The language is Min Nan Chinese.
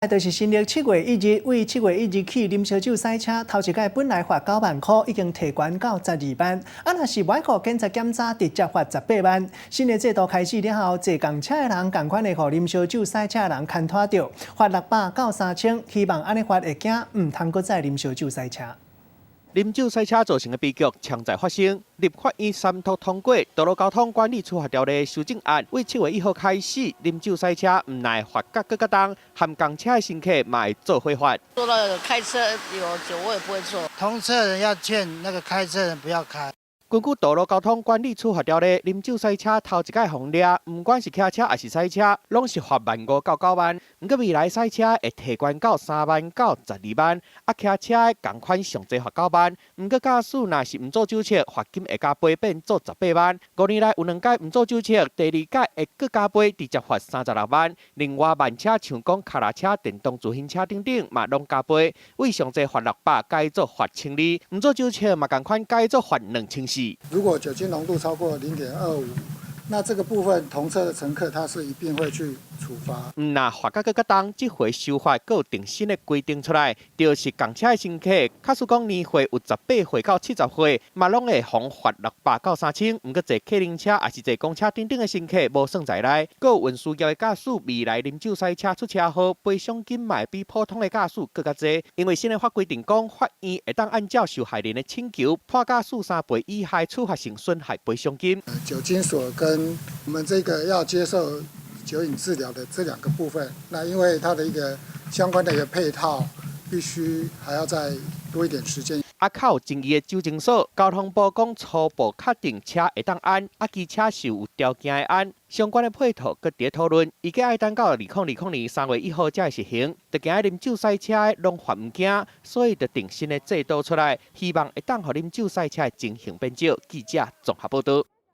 就是新曆7月1日，對7月1日起，啉燒酒駛車，頭一改本來罰9萬箍，已經提懸到12萬。啊，若是無愛顧警察檢查，直接罰18萬。新的制度開始了後，坐仝車的人仝款會予啉燒酒駛車的人牽拖著，罰600到3000，希望按呢罰會驚，毋通閣再啉燒酒駛車。啉酒駛車造成的悲劇常在發生。立法院三讀通過《道路交通管理處罰條例》修正案，對7月1號開始，啉酒駛車毋但罰甲閣較重，含仝車的乘客嘛會做伙罰。做到開車有酒我也不會坐。同車人要勸那個開車人不要開。根據《道路交通管理處罰條例》，啉酒駛車頭一改予人掠，毋管是騎車抑是駛車，攏是罰萬五到9萬。毋過未來駛車會提懸到3萬到12萬，啊，騎車仝款上濟罰9萬。毋過駕駛若是毋做酒測，罰金會加倍變做十八萬。5年內有兩擺毋做酒測，第二擺會閣加倍，直接罰36萬。另外，慢車像講跤踏車、電動自行車等等，嘛攏加倍，對上濟罰600，改做罰1200。毋做酒測嘛仝款改做罰2400。如果酒精濃度超過0.25，那這個部分同車的乘客他是一定會去處罰。毋但罰甲閣較重，這回修法閣有定新的規定出來，就是仝車的乘客，假使講年歲有18歲到70歲，嘛攏會予罰600到3000。毋過坐客運車抑是坐公車等等的乘客無算在內。閣有運輸業的駕駛未來啉酒駛車出車禍，賠償金嘛會比普通的駕駛閣較濟。因為新的法規定講，法院會當按照受害人的請求，判駕駛3倍以下處罰性損害賠償金。酒精所跟我們這個要接受酒癮治療的這兩個部分，那因為它的一個相關的一個配套，必須還要再多一點時間。啊，較有爭議的酒精所，交通部講初步確定車會當按，啊，機車是有條件會按，相關的配套閣佇咧討論，預計愛等到2020年3月1號才會實行。就驚啉酒駛車的攏罰毋驚，所以就定新的制度出來，希望會當予啉酒駛車的情形變少。記者綜合報導。